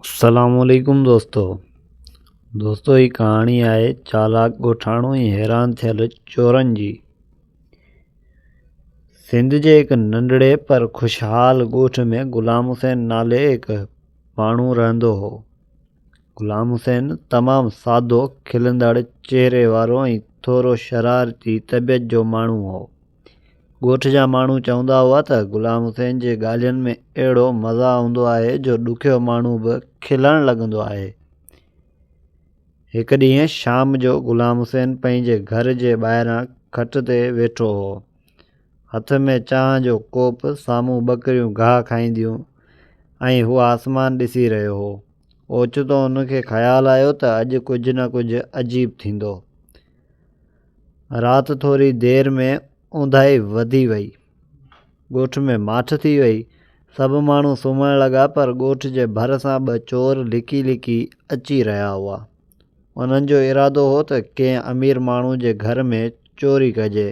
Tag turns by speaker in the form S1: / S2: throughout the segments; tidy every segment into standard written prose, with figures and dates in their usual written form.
S1: السلام عليڪم دوستو دوستو هي ڪهاڻي آهي چالاڪ ڳوٺاڻو ۽ حيران ٿيل چورن جي سنڌ جي هڪ ننڍڙي پر خوشحال ڳوٺ ۾ غلام حسين نالي هڪ ماڻهو رهندو هو غلام حسين تمام سادو کلندڙ چهري وارو ۽ ٿورو شرارتي طبيعت جو ماڻهو هو ڳوٺ جا ماڻهو چوندا هئا ته غلام حسين جي ڳالهين ۾ اهڙو مزاح هوندو آهي جو ڏکيو ماڻهو به کلڻ لڳندو آهي. هڪ ڏينهن شام جو غلام حسين پنهنجي گهر جي ٻاهران کٽ تي ويٺو هو. هٿ ۾ چانهه جو ڪوپ، سامهون ٻڪريون گاهه کائينديون ۽ هو آسمان ڏسي رهيو هو. اوچتو هن کي خيال آيو ته اڄ ڪجهه نه ڪجهه عجيب ٿيندو. رات ٿوري دير ۾ اونداهي وڌي وئي. ڳوٺ ۾ ماٺ ٿي وئي. سڀ ماڻهو سمهڻ لڳا پر ڳوٺ جي ڀر سان ٻه چور لڪي لڪي اچي رهيا هئا. انهن جو ارادو هو ته ڪنهن امير ماڻهو جي گهر ۾ چوري ڪجي.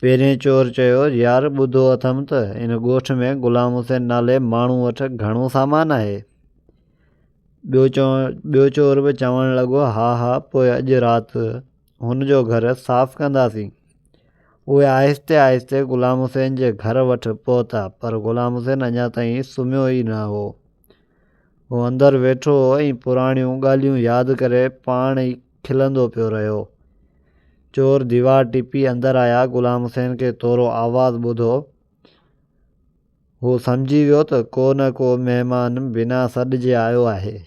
S1: پهرين چور چيو، يار ٻڌو اٿم ته ان ڳوٺ ۾ غلام حسين نالي ماڻهو وٽ گهڻو سامان آهي. ٻيو چور به چوڻ لڳو، ها ها پوء اڄ رات هن جو گهر صاف ڪنداسين. اهي آهستي آهستي غلام حسين جي گهر وٽ پهتا پر غلام حسين اڃا تائين سمهيو ئي نه هو. هو اندر ويٺو هو ۽ پراڻيون ڳالهيون ياد ڪري پاڻ ئي کلندو پيو رهيو. چور ديوار ٽپي اندر آيا. غلام حسين کي ٿورو آواز ٻڌو. هو سمجهي ويو ته ڪو نه ڪو مهمان بنا سڏ جي آيو آهي.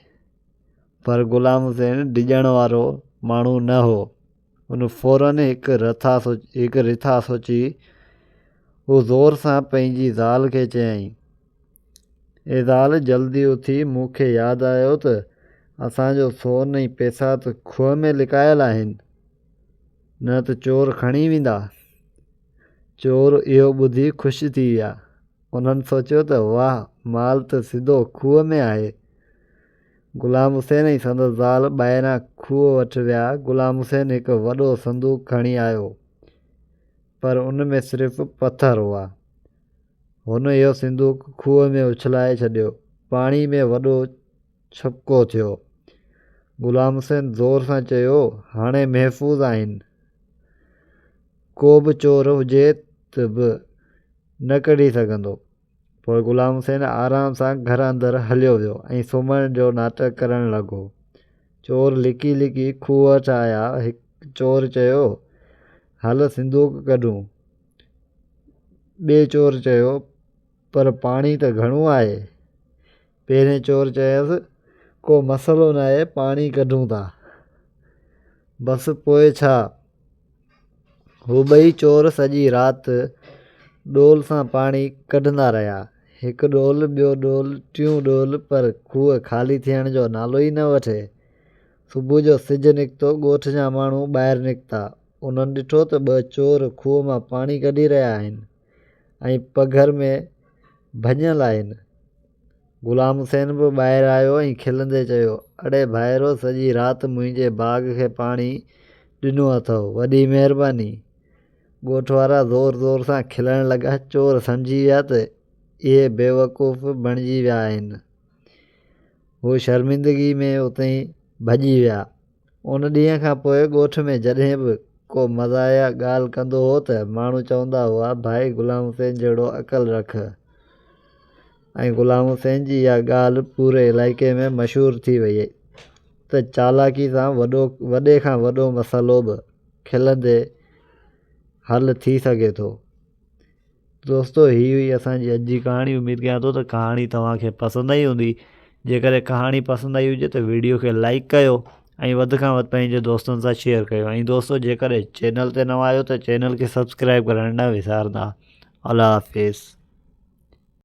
S1: پر غلام حسين ڊڄڻ وارو ماڻهو نه هو. هن فوراً هڪ رٿا سوچي. هو زور سان پنهنجي زال کي چيائين. اي زال جلدي اٿي مون کي ياد آيو ته اسان جو سون ۽ پئسا ته کوهه ۾ لڪايل آهن، نه ته چور کڻي ويندا. چور اهو ٻڌي خوش ٿي ويا. انهن سوچيو ته واهه مال ته سڌو کوهه ۾ آهي. غلام حسين ۽ سندس زال ٻاهران کوهه وٽ ويا. غلام حسين هڪ وڏو صندوق کڻي آيو، پر ان ۾ صرف پٿر هئا. هن اهو صندوق کوهه ۾ اڇلائي ڇڏيو. پاڻي ۾ وڏو ڇپڪو ٿيو. غلام حسين زور سان چيو، هاڻي محفوظ آهن. ڪو به چور هجي ته به نه ڪڍي سگهندو. پوء غلام حسين آرام سان گهر اندر هليو ويو ۽ سمهڻ جو ناٽڪ ڪرڻ لڳو. چور لڪي لڪي کوهه وٽ آيا. هڪ چور چيو، هل صندوق ڪڍون. ٻئي چور چيو، پر پاڻي ته گهڻو آهي. پهرين چور چيس، ڪو مسئلو ناهي پاڻي ڪڍون ٿا. بس پوء ڇا؟ هو ٻئي چور سڄي رات ڏول سان پاڻي ڪڍندا رهيا. هڪ ڏول، ٻيو ڏول، ٽيون ڏول پر کوهه خالي ٿيڻ جو نالو ئي نه وٺي. صبح جو سج نڪتو، ڳوٺ جا ماڻهو ٻاهر نڪتا. انهن ڏٺو ته ٻه چور کوهه مان پاڻي ڪڍي رهيا آهن ۽ پگهر ۾ ڀڃيل آهن. غلام حسين به ٻاهر آيو ۽ کلندي چيو، اڙي ڀائرو سڄي رات منهنجي باغ کي پاڻي ڏنو اٿئو، وڏي مهرباني. ڳوٺ وارا زور زور سان کلڻ لڳا. چور سمجهي ويا ته اهي بيوقوف بڻجي ويا آهن. هو شرمندگي ۾ اتي ڀڄي ويا. ان ڏينهن کان پوء ڳوٺ ۾ جڏهن به ڪو مزاحيه ڳالهه ڪندو هو ته ماڻهو چوندا هئا، ڀائي غلام حسين جهڙو عقل رک. ۽ غلام حسين جي اها ڳالهه پوري علائقي ۾ مشهور ٿي ويئي ته چالاڪي سان وڏو وڏي کان وڏو مسئلو به کلندي حل ٿي سگهي ٿو. دوستو هي هئي اسان جي اڄ جي ڪهاڻي اميد ڪيان ٿو ته ڪهاڻي توهان کي پسند آئي هوندي جيڪڏهن ڪهاڻي پسند آئي هجي ته ويڊيو کي لائڪ ڪيو ۽ وڌ کان وڌ پنهنجي دوستن سان شيئر ڪيو ۽ دوستو جيڪڏهن چينل تي نوان آهيو ته چينل کي سبسڪرائب ڪرڻ نه وسارندا الله حافظ.